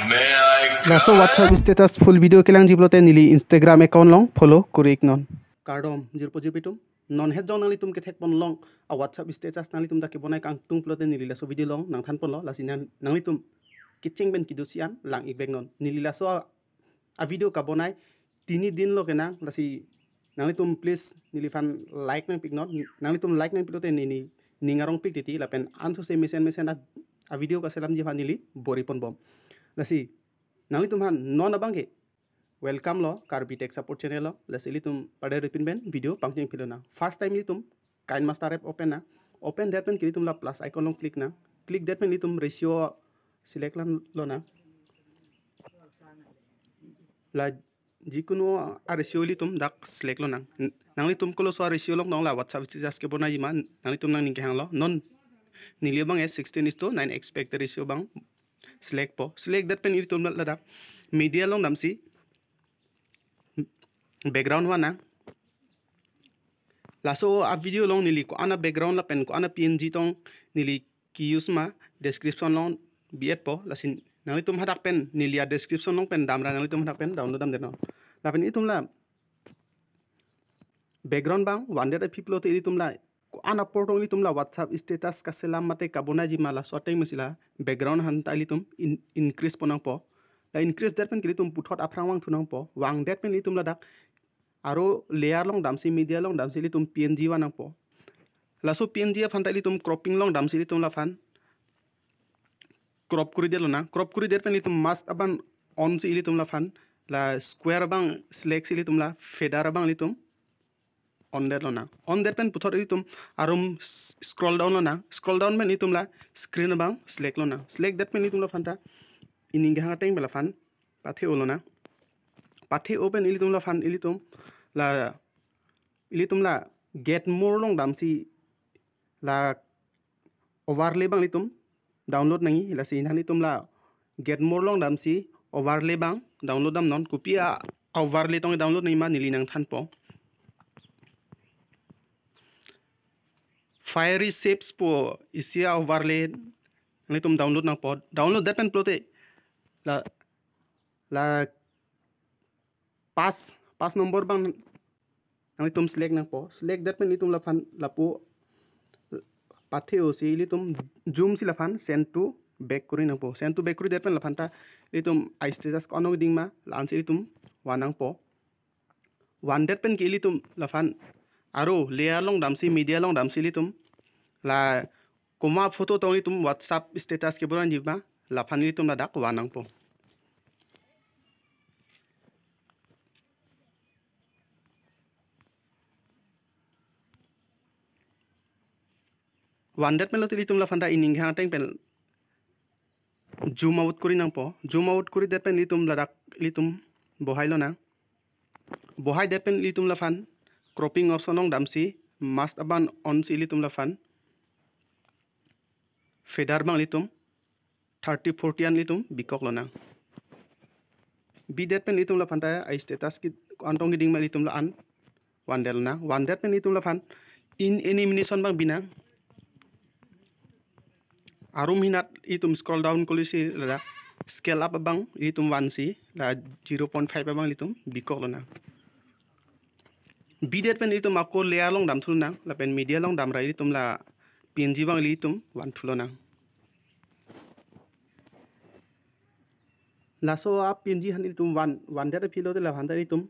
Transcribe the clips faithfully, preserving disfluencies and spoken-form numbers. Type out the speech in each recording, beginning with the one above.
Laso WhatsApp status full video kelangji pulote neli Instagram account along follow kuri-iknon. Kardom jirpo jirpi atum, non het jong nanglitum kethekpon long a WhatsApp status nanglitum ta kebonai kangtung pulote neli laso video along nangthanponlo, lasi nang, nanglitum kecheng pen kedo si-an lang-ikveknon. Neli laso a, a video kabonai tini din lo kenang, lasi nanglitum please neliphan like nangpiknon, nanglitum like nangpiklote neli ning arongpik titi, lapen ansose mesen mesen a, a video kaselamji aphan neli bor-iponbom. Lasi nanglitum aphan non abangke welcome lo Karbi Tech Support channel along, lasi ilitum pada ripin pen video pangcheng philonang. First time ilitum KineMaster app open nang, open det pen ke ilitum la plus icon along click nang, click det pen ilitum ratio select lan lonang. La jikunu a ratio ilitum dak select lonang. N-, nanglitum koloso a ratio along dong, la WhatsApp status kebonaiji ma nanglitum nangning kehanglo. Non neli abang e sixteen is to nine aspect ratio abang select po. Select det pen ilitum la, ladak media along damsi background van nang. Laso a video along neli ko-an a background lapen ko-an a P N G tong neli ke-use ma description along bi-et po, lasi nanglitum hadak pen neli a description along pen damra nanglitum hadak pen download damdetnon. Lapen itum la background abang vandet aphi pulote ilitum la ko-an apor tong ilitum la WhatsApp status kaselam mate kabonaiji ma laso ateng mesi la background aphan ta ilitum in, increase ponnangpo. La increase det pen ke ilitum puthot aphrang vangthunangpo. Vangdet pen ilitum ladak aro layer along damsi, media along damsi ilitum P N G van nangpo. Laso P N G aphan ta ilitum cropping along damsi ilitum laphan crop kuri det lonang. Crop kuri det pen ilitum mask abang on si ilitum laphan la square abang select si ilitum la feather abang ilitum on det lonang. On det pen puthot ilitum arum s-, scroll down lonang. Scroll down pen ilitum la screen abang select lonang. Select det pen ilitum laphan ta ining kehang ateng pen laphan pathe-o lonang. Pathe-o pen ilitum laphan ilitum la, ilitum la get more along damsi la overlay abang ilitum download nangji, lasi nanglitum la get more along damsi overlay abang download damnon. Kopi a overlay tong download nangji ma neli nangthanpo. Fiery Shapes pu isi a overlay nanglitum download nangpo. Download det pen pulote la, la pass, pass number abang nanglitum select nangpo. Select det pen ilitum laphan lapu pathe-o si ilitum zoom si laphan send to back kuri nangpo. Send to back kuri det pen laphan ta ilitum a status ko-an ong ding ma la-ansi ilitum van nangpo. Van det pen ke ilitum laphan aro layer along damsi, media along damsi ilitum la komat photo tong ilitum WhatsApp status kebonaiji ma laphan ilitum ladak van nangpo. Van det pen lote ilitum laphan ta ining kehang ateng pen zoom out kuri nangpo. Zoom out kuri det pen ilitum ladak ilitum bohai lonang. Bohai det pen ilitum laphan cropping option along damsi mask abang on si ilitum laphan feather abang ilitum thirty forty an ilitum bikok lonang. Bi det pen ilitum laphan ta a status ke-an tong keding ma ilitum la-an van det lonang. Van det pen ilitum laphan in animation abang binang. Arum hinat ilitum scroll down kuli si ladak scale up abang ilitum vansi la zero point five abang ilitum bikok lonang. Bi det pen ilitum ako layer along damthu lonang, lapen media along damra ilitum la P N G abang ilitum vanthu lonang. Laso a P N G aphan ilitum van, van det aphi lote laphan ta ilitum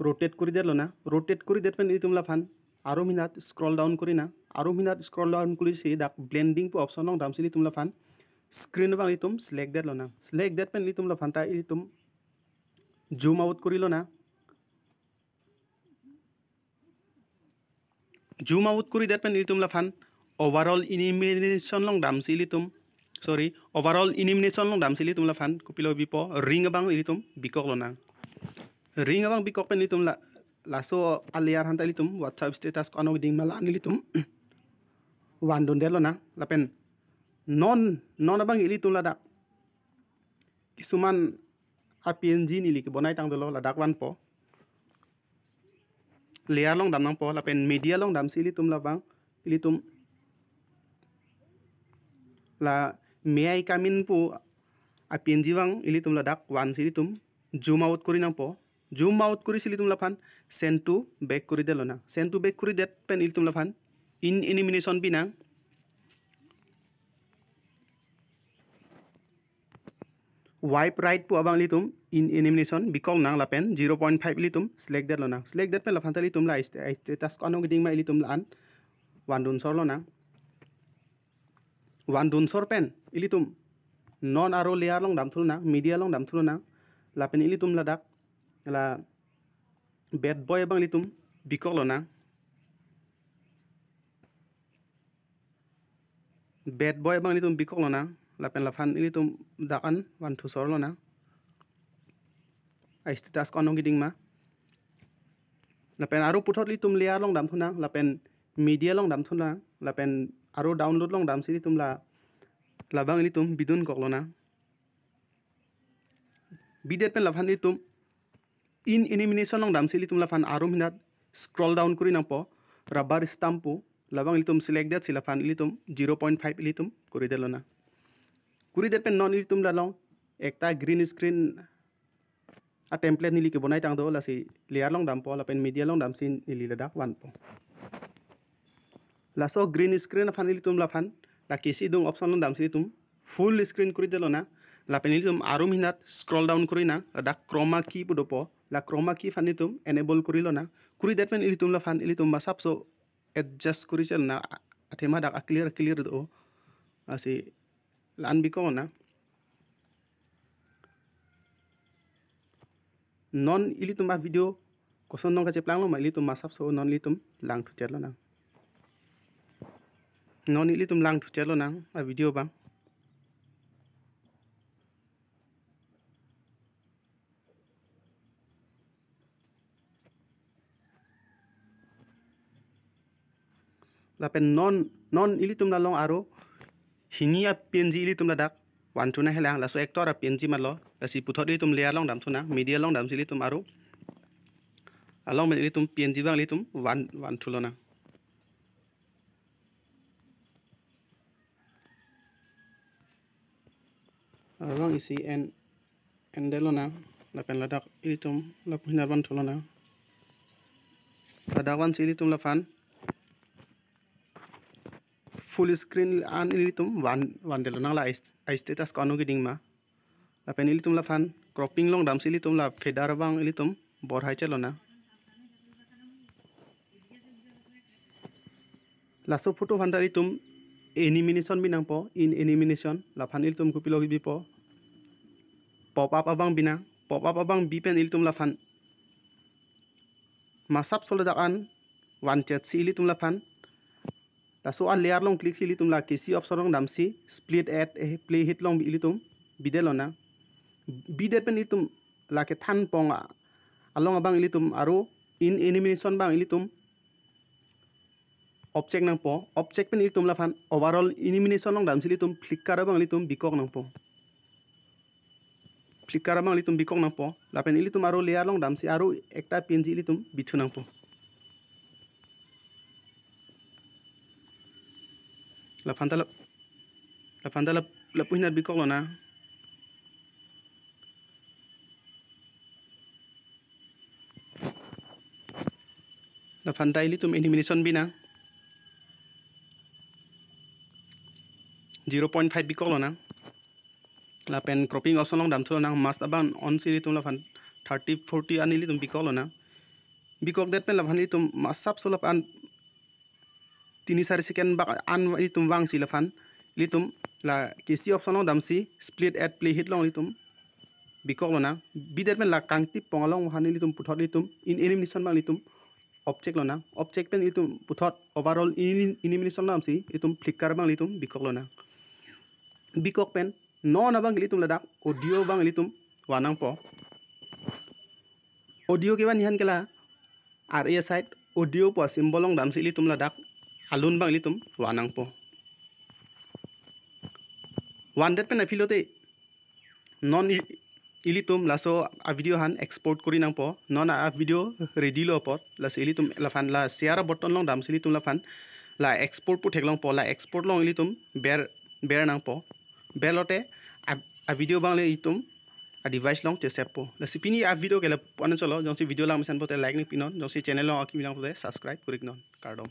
rotate kuri det lonang. Rotate kuri det pen ilitum laphan arum hinat scroll down kuri nang. Arum hinat scroll down kuli si dak blending pu option along damsi ilitum laphan screen abang ilitum select det lonang. Select det pen ilitum laphan ta ilitum zoom out kuri lonang. Zoom out kuri det pen ilitum laphan overall animation along damsi ilitum, sorry, overall animation along damsi ilitum laphan kopilo bipo, ring abang ilitum bikok lonang. Ring abang bikok pen ilitum la, laso a layer aphan ta ilitum WhatsApp status ko-an ong ding ma la-an ilitum van dun det lonang. Lapen non, non abang ilitum ladak kisuman a P N G neli kebonai tang dolo, ladak vanpo. Layer along dam nangpo, lapen media along damsi ilitum labang, ilitum la may I come in pu a-P N G abang ilitum ladak vansi ilitum zoom out kori nangpo. Zoom out korisi ilitum laphan send to back koridet lonang. Send to back koridet pen ilitum laphan in animation binang. Wipe right pu abang ilitum in animation bikok nang lapen zero point five ilitum select det lonang. Select det pen laphan ta ilitum la st-, status ko-an keding ma ilitum la-an van dun sor lonang. Van dun sor pen ilitum non aro layer along damthu lonang, media along damthu lonang. Lapen ilitum ladak la bad boy abang ilitum bikok lonang. Bad boy abang ilitum bikok lonang. Lapen laphan ilitum dak-an van thu sor lonang. A-status ko-an keding ma. Lapen aro puthot ilitum layer along damthu nang, lapen media along damthu nang, lapen aro download along damsi ilitum la, labang ilitum bidun kok lonang. Bidet pen laphan ilitum in animation along damsi ilitum laphan arum hinat scroll down kori nangpo, rubber stamp pu, labang ilitum select detsi laphan ilitum zero point five ilitum koridet lonang. Koridet pen non ilitum la along ekta green screen a-template neli kebonai tang do, lasi layer along dampo, lapen media along damsi neli ladak vanpo. Laso green screen aphan ilitum laphan la kisi dung option along damsi ilitum full screen koridet lonang. Lapen ilitum arum hinat scroll down kori nang, ladak chroma key pu dopo, la chroma key aphan ilitum enable kori lonang. Koridet pen ilitum laphan ilitum masapso adjust kori chel na, athema dak a-clear clear do. Lasi la-an bikok nang. Non ilitum a-video koson nong kacheplang lo ma ilitum masapso non ilitum lang thuchelo nang. Non ilitum lang thuchelo nang a-video abang. Lapen non, non ilitum la along aro hini a-P N G ilitum ladak vanthu nanghelang, laso actor a-P N G malo, lasi puthot ilitum layer along damthu nang, media along damsi ilitum aro along pen ilitum P N G abang ilitum van, vanthu lonang. Abang isi en, endet lonang, lapen ladak ilitum lapu hinar vanthu lonang. Ladak vansi ilitum laphan full screen an ilitum van, vandet lonang, la a-status ko-an keding ma. Lapen ilitum laphan cropping along damsi ilitum la feather abang ilitum borhai chelo nang. Laso photo aphan ta ilitum animation binangpo, in animation, laphan ilitum kopilo bipo. Pop up abang binang, pop up abang bi pen ilitum laphan masapso ladak an vanchetsi ilitum laphan laso a-layer along click si ilitum la kisi option along damsi split at, eh, playhead along ilitum bidet lonang. Bidet pen ilitum la kethan pong a-, along abang ilitum aro in animation abang ilitum off check nangpo. Off check pen ilitum laphan overall animation along damsi ilitum flicker abang ilitum bikok nangpo. Flicker abang ilitum bikok nangpo. Lapen ilitum aro layer along damsi aro ekta P N G ilitum bithu nangpo. Laphan ta lap-, laphan ta lap-, lapu hinar bikok lonang. Laphan ta ilitum animation binang. Zero point five bikok lonang. Lapen cropping option along damthu lonang, mask abang on si ilitum laphan thirty, forty an ilitum bikok lonang. Bikok det pen laphan ilitum masapso laphan tini sari second bak an ilitum vangsi laphan ilitum la kisi option along damsi split at playhead along ilitum bikok lonang. Bidet pen la kangtip pong along aphan ilitum puthot ilitum in animation abang ilitum off check lonang. Off check pen ilitum puthot overall in animation damsi ilitum flicker abang ilitum bikok lonang. Bikok pen non abang ilitum ladak audio abang ilitum van nangpo. Audio kevan aphan ke la R A side audio pu a-symbol along damsi ilitum ladak alun abang ilitum van nangpo. Vandet pen aphi lote non i-, ilitum laso a-video aphan export kori nangpo. Non a-video ready lo apot, lasi ilitum laphan la share button along damsi ilitum laphan la export pu theklongpo, la export along ilitum ber, ber nangpo. Ber lote a-, a video abang le itum a device along chesepo. Lasi pini a video ke lapu-an cholo, jongsi video lang mesen pote like ne pinon, jongsi channel along akimi lang pote subscribe kori iknon. Kardom.